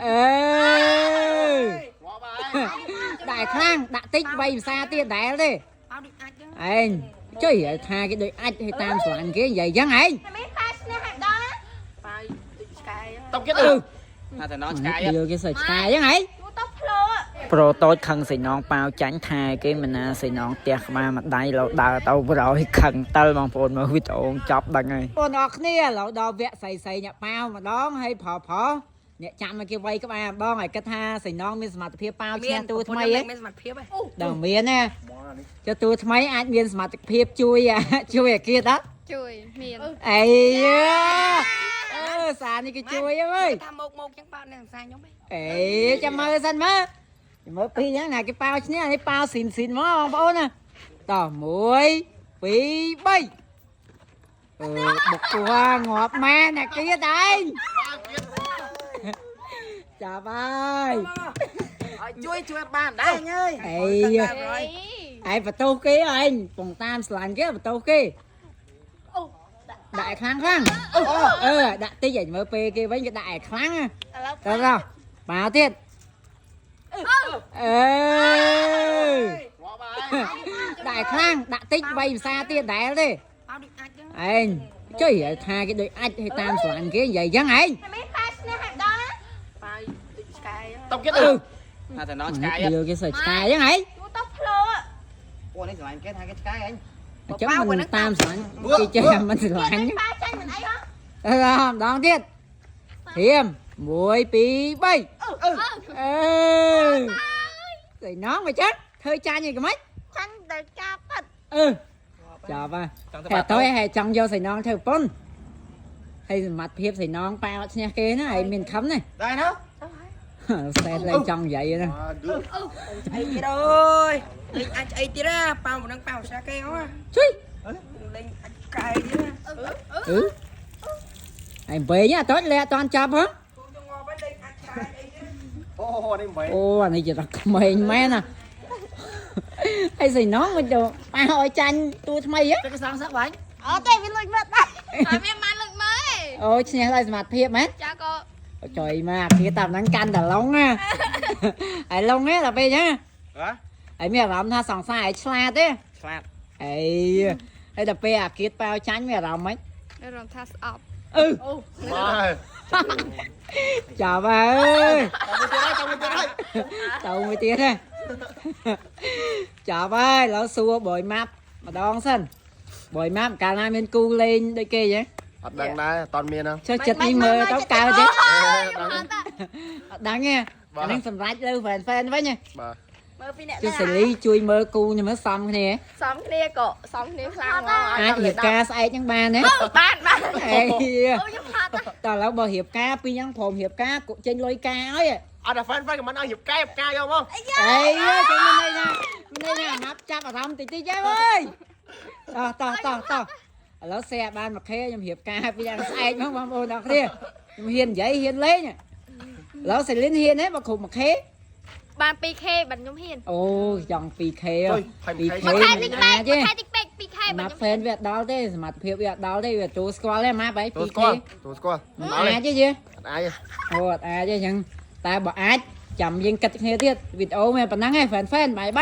អឺ ងាប់ហើយ ដាក់ឲ្យខ្លាំងដាក់តិចបីភាសាទៀតដែរទេ ប៉ាវដូចអាចចឹង ឯងចុយថាគេដូចអាចឲ្យតាមស្រឡាញ់គេនិយាយចឹងឯង មានប៉ាឈ្នះហើយដល់ ប៉ាវដូចឆ្កែ តុកទៀត អឺ ថាតែណងឆ្កែ យកគេសើឆ្កែចឹងឯង ទូទៅផ្លោ ប្រូតូចខឹងសៃណងប៉ាវចាញ់ថែគេមិនណាសៃណងផ្ទះក្បាលមួយដៃលោដើរទៅប្រយខឹងតិលបងប្អូនមើលវីដេអូចប់ដឹងហើយបងប្អូនគ្នាលោដល់វគ្គសៃសៃអ្នកប៉ាវម្ដងហើយប្រុសប្រុសអ្នកចាំឲ្យគេវាយក្បាលម្ដងហើយគិតថាសៃណងមានសមត្ថភាពប៉ាវឈ្នះទូថ្មីហ៎ មានសមត្ថភាពហ៎ ដល់មានណាចុះទូថ្មីអាចមានសមត្ថភាពជួយជួយអាគាតអត់ ជួយមាន អីអឺសារនេះគេជួយហ៎វើយ ថាមកមកចឹងប៉ាវអ្នកសង្សារខ្ញុំហ៎ អេចាំមើលសិនមើលចាំមើលពីរហ្នឹងណាគេប៉ាវឈ្នះនេះប៉ាវស៊ីនស៊ីនមកបងប្អូនណាតោះ1 2 3អឺបុកគួងាប់មែនអាគាតឯងចាប់ហើយ ឲ្យជួយជួយបានដែរអើយ អីឯងបន្ទោសគេឯងពងតាមស្លាញ់គេបន្ទោសគេដាក់ឲ្យខ្លាំងខ្លាំងអឺដាក់តិចឲ្យមើលពេលគេវិញគេដាក់ឲ្យខ្លាំង ឥឡូវ តើតើមកទៀតអឺ ងាប់ហើយ ដាក់ឲ្យខ្លាំងដាក់តិចបីភាសាទៀតដែរទេ ប៉ាវដូចអាចចឹង ឯងចុយថាគេដូចអាចឲ្យតាមស្រឡាញ់គេនិយាយចឹងឯង មានប៉ាឈ្នះហើយដល់ ប៉ាវដូចឆ្កែ តុកទៀត អឺ ថាតែណងឆ្កែ យកគេសើឆ្កែចឹងឯង ទូទៅផ្លោ ពួកនេះស្រឡាញ់គេថាគេឆ្កែអញ អញ្ចឹងមិនតាមស្រឡាញ់គេចេះតែមិនស្រឡាញ់ ប៉ាចាញ់មិនអីហ៎ អើម្ដងទៀតធៀម1 2 3អឺស្អីណងមកចឹងធ្វើចាញ់អីក៏មិន ចាញ់ដល់ការប៉ាត់ អឺចាប់ហើយតែតើហែចង់យកសៃណងធ្វើប៉ុនហើយសមត្ថភាពសៃណងប៉ែអត់ឈ្នះគេណាហើយមានខំណា ដែរណា សែតលែងចង់និយាយណា អីទៀតអើយលេងអាចអីទៀតណាប៉ាវមិនដឹងប៉ាវឆ្កែគេហ៎ ជួយ លេងអាចឆ្កែទៀតណា អឺហើយវិញអត់តលែអត់តាន់ចាប់ហ៎ ទូទៅងាប់ហើយលេងអាចឆ្កែអីទៀត អូនេះមិន អូអានេះជាដល់ក្មេងមែនណាហើយសៃណងមិនទៅប៉ះឲ្យចាញ់តួថ្មីហ៎ តែគេសងសឹកបាញ់ អត់ទេវាលួចមើលដែរ ហើយមានបានលុចមើលឯង អូឈ្នះដោយសមត្ថភាពមែន ចាក៏ ចុយមកគេតាមហ្នឹងកាន់តែឡុងណាហើយឡុងទេដល់ពេលអញ្ចឹង ហ៎ ហើយមានអារម្មណ៍ថាសង្សារឲ្យឆ្លាតទេ ឆ្លាត អីហើយដល់ពេលអាគៀតប៉ាវចាញ់មានអារម្មណ៍ម៉េច អារម្មណ៍ថាស្អប់ អឺ បាទ ចាប់ហើយ ទៅមួយទៀតហើយ ទៅមួយទៀតហ៎ចាប់ហើយឥឡូវសួរបយម៉ាប់ម្ដងសិនបយម៉ាប់កាលណាមានគូលេងដូចគេហ៎ អត់ដឹងដែរអត់តមានហ្នឹង ចុះចិត្តនេះមើលទៅកើតទេ ដឹង អត់ដឹងទេអានេះសម្រាប់លើ fan fan វិញហ៎ បាទ មើលពីអ្នក ជួយសេលីជួយមើលគូនេះមើលសំគ្នា សំគ្នាក៏សំគ្នាខ្លាំងហ្មង អាចរៀបការស្អែកហ្នឹងបានទេ បានបាន អេ អូខ្ញុំផាត់ តើឥឡូវបើរៀបការពីរហ្នឹងព្រមរៀបការគក់ចេញលុយការឲ្យ អត់តែ fan fan ក៏មិនឲ្យរៀបកែផ្កាយកមក អីចេញមានន័យថាមានន័យថាអាម៉ាប់ចាប់អារម្មណ៍តិចតិចហ៎អើយតោះតោះតោះតោះឥឡូវសែបានមួយខេខ្ញុំរៀបការពីយ៉ាងស្អែកហ្មងបងប្អូនអរគ្នាខ្ញុំហ៊ាននិយាយហ៊ានលេងឥឡូវសេលីនហ៊ានទេបើគ្រប់ 1K បាន 2K បានខ្ញុំហ៊ាន អូចង់ 2K 2K មួយខែតិចពេក ទេ មួយខែតិចពេក 2K អា បាន ម៉ាប់ហ្វេនវាអត់ដល់ទេសមត្ថភាពវាអត់ដល់ទេវាទូស្គាល់ទេអាម៉ាប់ហី ទូ 2K ស្គាល់ទូស្គាល់ មិន ដល់ទេ អាចទេយេ អត់អាចទេ អូអត់អាចទេអញ្ចឹងតែបើអាចចាំយើងគិតគ្នាទៀតវីដេអូមានប៉ុណ្ណឹងឯង fan fan បាយបាយ។